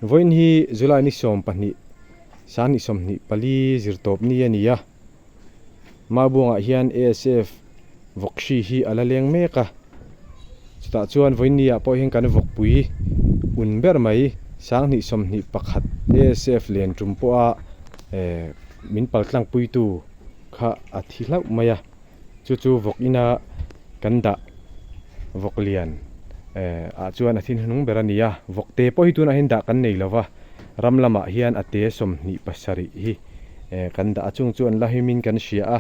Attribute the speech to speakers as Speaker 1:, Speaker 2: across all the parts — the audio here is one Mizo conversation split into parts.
Speaker 1: Vawiin hi July ni 12 sani 24 zirtawp ni a ni a. Mabuangah hian ASF vawk hri hi a la leng mek a. Chutah chuan vawiin ni ah pawh hian kan vawkpui un ber mai 2021 ASF len tum pawha min paltlangpuitu kha a thi hlauh mai a. Chu chu vawk ina kan dah vawk lian ah chuan a thi hnuhnung ber a ni a. Vawk te pawh hi tunah hian dah kan nei lo va, ram lamah hian a te 27 hi kan dah a, chung chu an la him in kan hria a.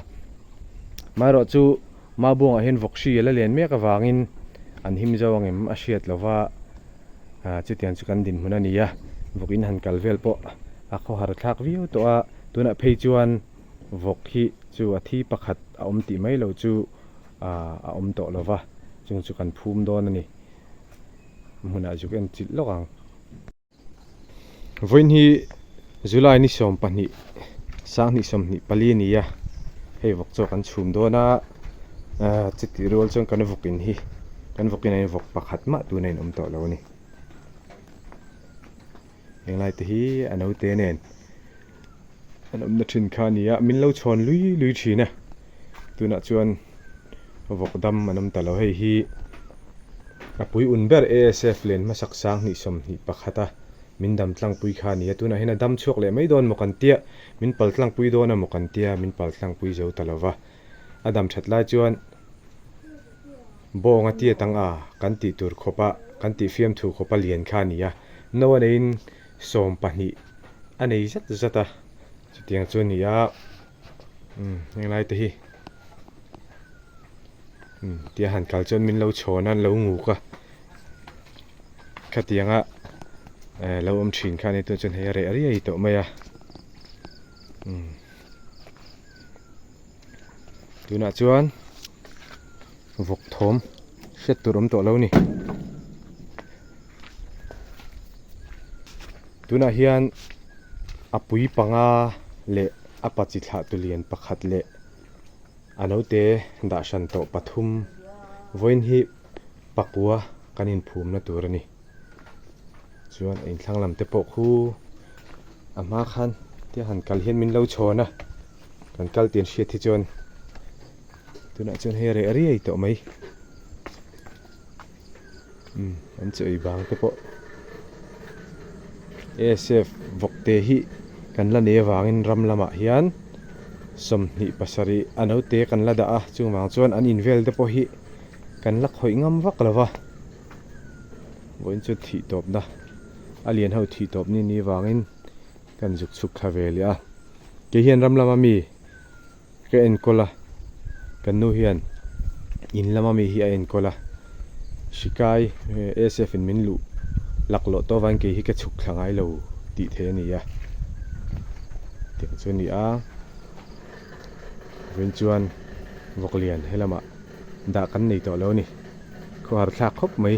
Speaker 1: Amaherawh chu Mabuangah hian vawk hri a la len mek avangin an him zo ang em a hriat lo va, chutiang chu kan dinhmun a ni a. Vawk in han kal vel pawh a khawhar thlak viau tawh a, tunah phei chuan Vawk hi chu a thi pakhat a awm tih mai lo chu a awm tawh lo va, chung chu kan phum dawn a ni. Hmunah zuk en chilh lawk ang. Vawiin hi July ni 12, 2024 a ni a, hei vawk chaw kan chhum dawn a, chutih rual chuan kan vawk in hi, kan vawk in ah hian vawk pakhat mah tuna in awm tawh lo a ni. Henglai te hi a naute nen. An awmna thin kha a ni a, min lo chhawn lui lui thin a, tunah chuan vawk dam an awm ta lo. Hei hi a pui un ber ASF len hmasak 2021 a min dam tlangpui kha a ni a, tunah hian a dam chhuak leh mai dawn maw kan tia, min pal tlangpui dawn a maw kan tia, min pal tlangpui zo ta lo va. A dam that lai chuan bawng a tiat ang a kan tih tur khawpa kan tih fiamthu khawpa lian kha a ni a, no a neiin 12 a nei zat zat a, chutiang chu a ni a, umm henglai te hi umm tia han kal chuan min lo chhawn a an lo nguk a, khatianga eh lo awm thin kha a ni tunah chuan hei a reh riai tawh mai a umm tunah chuan vawk thawm hriat tur awm tawh lo a ni. Tunah hian a pui panga leh a pa chi thlah tu lian pakhat leh a naute dah hran tawh pathum vawiin hi pakua kan inphumna tur a ni. Chuan a inthlang lam te pawh khu a hma khan tia han kal hian min lo chhawn a, kan kal tih an hriat hi chuan tunah chuan hei a reh riai tawh mai. Umm an chaw ei bang te pawh ASF vawk te hi kan la nei avangin ram lamah hian 27 a naute kan la dah a chung vang chuan an invel te pawh hi kan la khawih ngam vak lo va vawiin chu thih tawpna a lian ho thih tawp ni ni vangin kan zuk chhuk thla ve leh a kei hian ram lama mi Ka enkawl a, kan nu hian in lama mi hi a enkawl a, hrikai ASF in min luh laklawh tawh avangin kei hi ka chhuk thla ngai lo tih theih a ni a, tiang chu a ni a, vawiin chuan vawklian helamah dah kan nei tawh lo a ni, khawhar thlak khawp mai,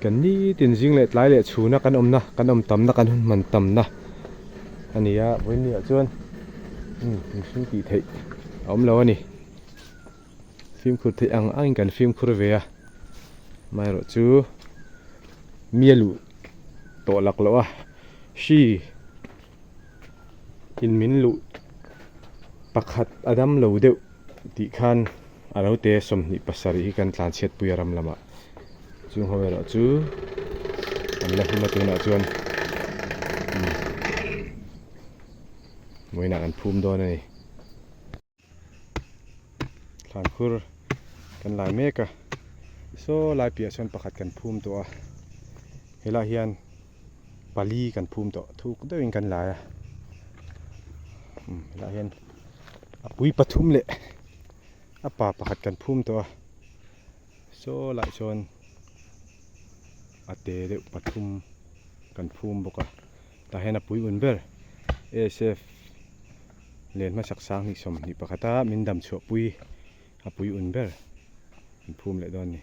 Speaker 1: kan nitin zing leh tlai leh chhuna kan awmna kan awm tamna kan hun hman tamna a ni a, vawiin ni ah chuan. Umm mihring tih theih a awm lo a ni. Fimkhur theih ang angin kan fimkhur ve a, amaherawh chu mi a luh tawh lak loh a, hri in min luh pakhat a dam lo deuh tih khan a lo te 27 hi kan tlanchhiat pui a ram lamah. Chung ho erawh chu an la him a tunah chuan umm. Vawiinah kan phum dawn a ni. Thlankhur kan lai mek a, saw lai piah sawn pakhat kan phum tawh a, helaiah hian pali kan phum tawh thuk deuhin kan lai a, umm helaiah hian a pui pathum leh a pa pakhat kan phum tawh a, saw laiah sawn a te deuh pathum kan phum bawk a. Tah hian a pui un ber ASF len hmasak 2021 a min dam chhuah pui a pui un ber an phum leh dawn a ni.